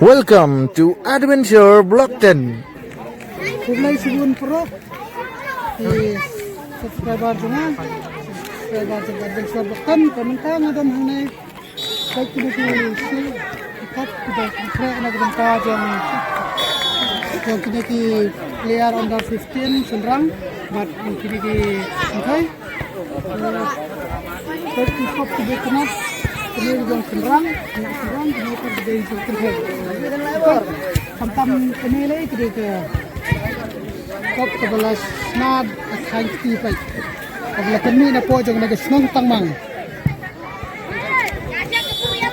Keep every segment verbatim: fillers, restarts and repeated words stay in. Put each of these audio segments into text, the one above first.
Welcome to Adventure Block ten. Khublei shibun paralok. Ki subscriber jong nga, subscriber jong Adventure Block ten, ka mynta nga don hangne. Ka kine ki shi, ki cup, ki da khreh na ka bynta jong, jong kine ki player under fifteen shynrang bad kine ki kynthei. Ka ki cup ki da kine, kine ki jong shynrang, kine shynrang, kine ki da jong kynthei. Khamtam kine lei ki da ka cup kaba la shna ha ka kti peit, kaba la pynmih na pdeng jong kane ka shnong Tangmang.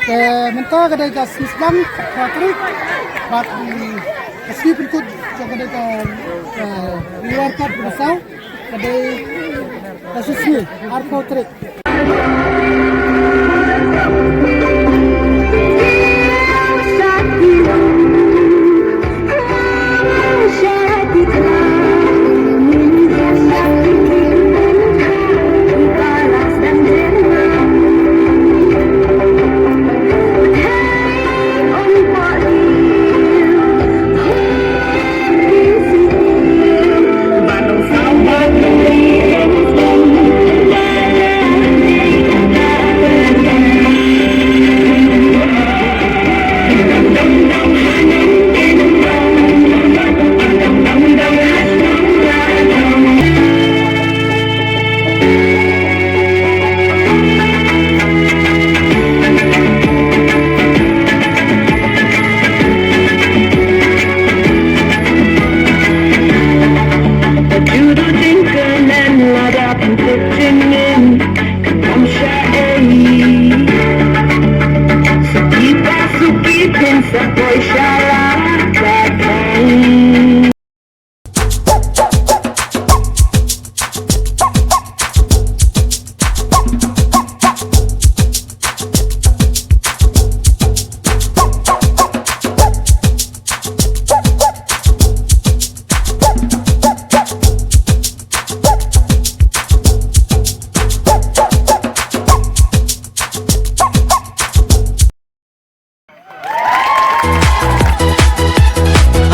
Te mynta ka dei ka sngi sdang, ka tarik, bad, mm, ka sngi pynkut jong ka dei ka, eh, World Cup ba saw, ka dei ka sngi arphew tarik.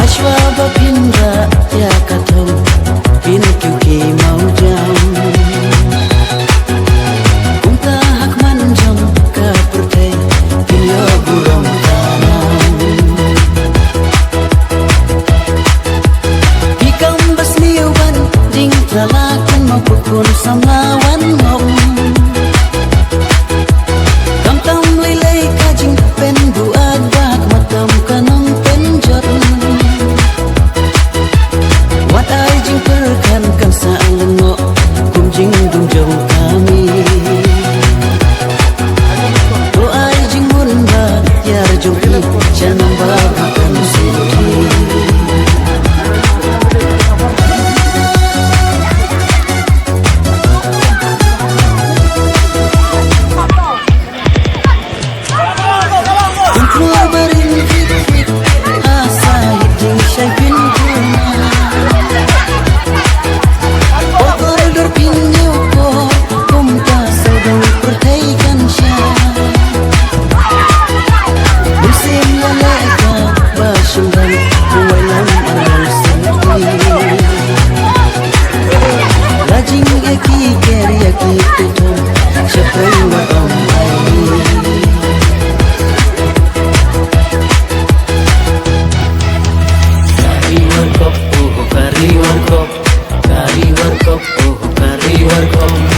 Ashwa ba phin rah ïa ka thong, phin kiew ki mawjam. Kumta ha khmat jong ka pyrthei, phin ïoh burom ka nam. Phi kam ba sniew ban jingthala, kynmaw pukun samla wan ngop. Khamtam lei lei ka jingpynbuaid, bad khamtam ka nongpynjot. Wat ai jingpyrkhat kan sa lyngngoh kum jingdum jong ka miet. To ai jingmut bad ïar jong phi, sha nang ba kan sngewthuh. Kari warkop, oh, kari warkop, kari warkop, oh, kari warkop.